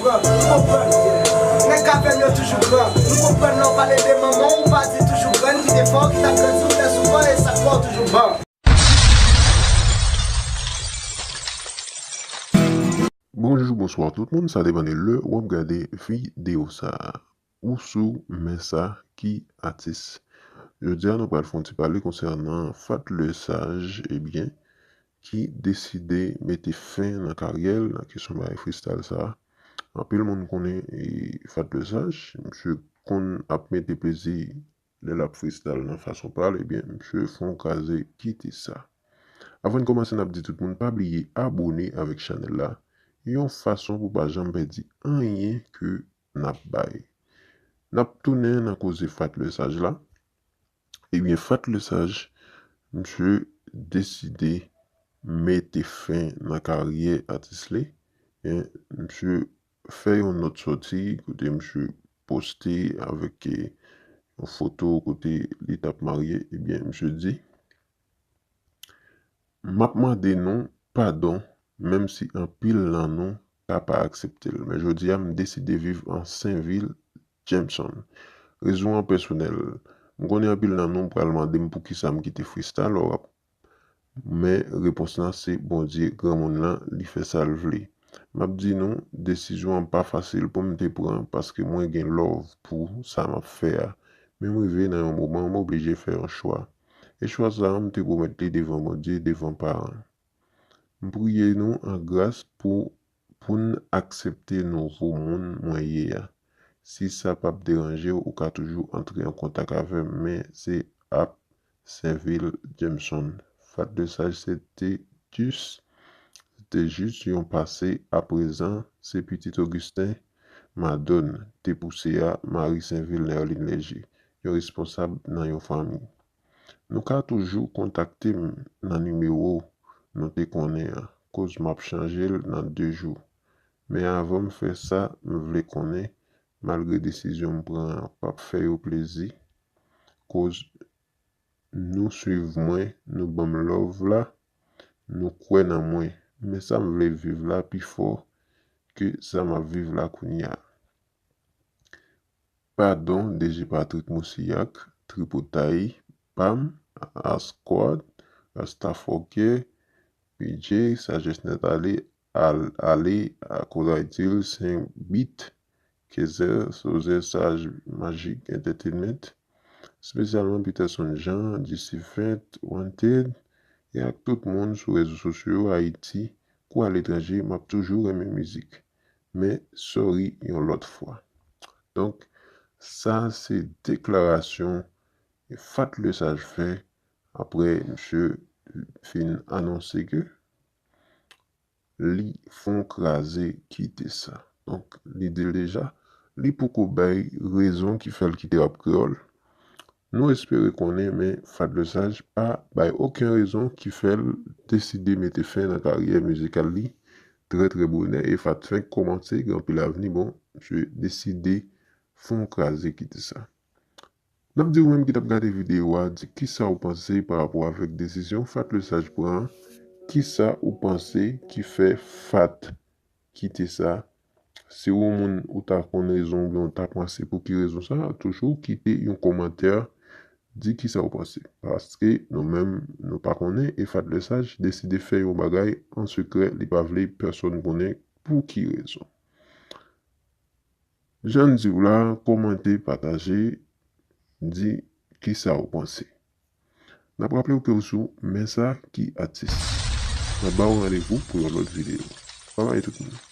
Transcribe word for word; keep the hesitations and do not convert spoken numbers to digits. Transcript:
Pran, nou konprann. Nèg k ap fè m yo toujou pran. Nou konprann lè w pale de manman w, ou pa di toujou grann, ki te fè w, ki t ap grandi w trè souvan, e sa k fè w toujou ban. Bonjou, bonswa tout moun, sa depann de lè w ap gade videyo sa a. Ou sou Men sa ki atis. Jodi a, nou pral fè yon ti pale konsènan Fat le Saj, ebyen, ki deside mete fen nan karyè l nan kesyon bagay freestyle sa a. Anpil moun konnen e, Fat le Saj, misye konn ap mete plezi lè l ap freestyle nan fason pa l, ebyen, misye fè yon kraze kite sa. Avan n kòmanse, n ap di tout moun pa bliye abòne avèk chanèl la, yon fason pou pa janm pèdi anyen ke n ap bay. N ap tounen nan koze Fat le Saj la. Ebyen, Fat le Saj, misye deside mete fen nan karyè atis li. E misye fè yon nòt sòti kote misye poste avèk e, yon foto kote li t ap marye. Ebyen, misye di, m ap mande nou padon, menm si anpil nan nou ka pa aksepte l. Men jodi a, m deside viv an Sen Vil, Jameson. Rezon an pèsonèl. M konnen anpil nan nou pral mande m poukisa m kite freestyle rap. Men repons lan se Bondye, granmoun lan, li fè sa l vle. M ap di nou, desizyon an pa fasil pou m te pran, paske mwen gen love pou sa m ap fè a. Men m rive nan yon moman, m oblije fè yon chwa. E chwa sa a, m te pwomèt li devan Bondye, devan paran. M priye nou an gras pou, pou n aksepte nouvo moun mwen ye a. Si sa p ap deranje w, ou ka toujou antre an kontak avè m, men se ap Sen Vil, Jameson. Fat le Saj, se te jis, se te jis yon pase. Aprezan, se pitit Augustin Madon te pouse a, mari Sen Vil, Nerline Léger, yon responsab nan yon fanmi. Nou ka toujou kontakte m nan nimewo nou te konnen an, koz m ap chanje l nan de jou. Men avan m fè sa, m vle konnen, malgre desizyon m pran an p ap fè yo plezi, koz nou swiv mwen, nou ban m love la, nou kwè nan mwen. Men sa m vle viv la pi fò ke sa m ap viv la kounye a. Padon, D J Patrick Moussillac, Tripotay, Pam, Asquad, Rastafokè, P J, Sajès Nèt Ale, Al, Ale, Akoz Ayiti, Sen Bit, Kezer, Sozer, Saj Majik Entertainment, espesyalman Peterson Jean, G C Fent, Wanted, e ak tout moun sou rezo sosyo yo, Ayiti kou aletranje, m ap toujou renmen mizik. Men, sorry yon lòt fwa. Donk, sa se deklarasyon Fat le Saj fè apre misye fin anonse ke li fon kraze kite sa. Donk, li di l deja, li poko bay rezon ki fè l kite rap kreyòl. Nou espere konnen, men Fat le Saj pa bay okenn rezon ki fè l deside mete fen nan karyè mizikal li trè, trè bonè. E Fat fenk kòmanse, gen anpil avni, bon, misye deside fon kraze kite sa. N ap di ou menm ki t ap gade videyo a, di kisa ou panse pa rapò avèk desizyon Fat le Saj pran an, kisa ou panse ki fè Fat kite sa? Si ou moun ou ta konn rezon oubyen ou ta panse pou ki rezon sa, toujou kite yon kòmantè, di kisa ou panse. Paske nou menm, nou pa konnen, e Fat le Saj deside fè yon bagay an sekrè, li pa vle pèsonn konnen pou ki rezon. Jan n di w la, kòmante, pataje, di kisa ou panse. N ap raple w ke w sou Men sa ki atis. N ap ba w randevou pou yon lòt videyo. Babay tout moun.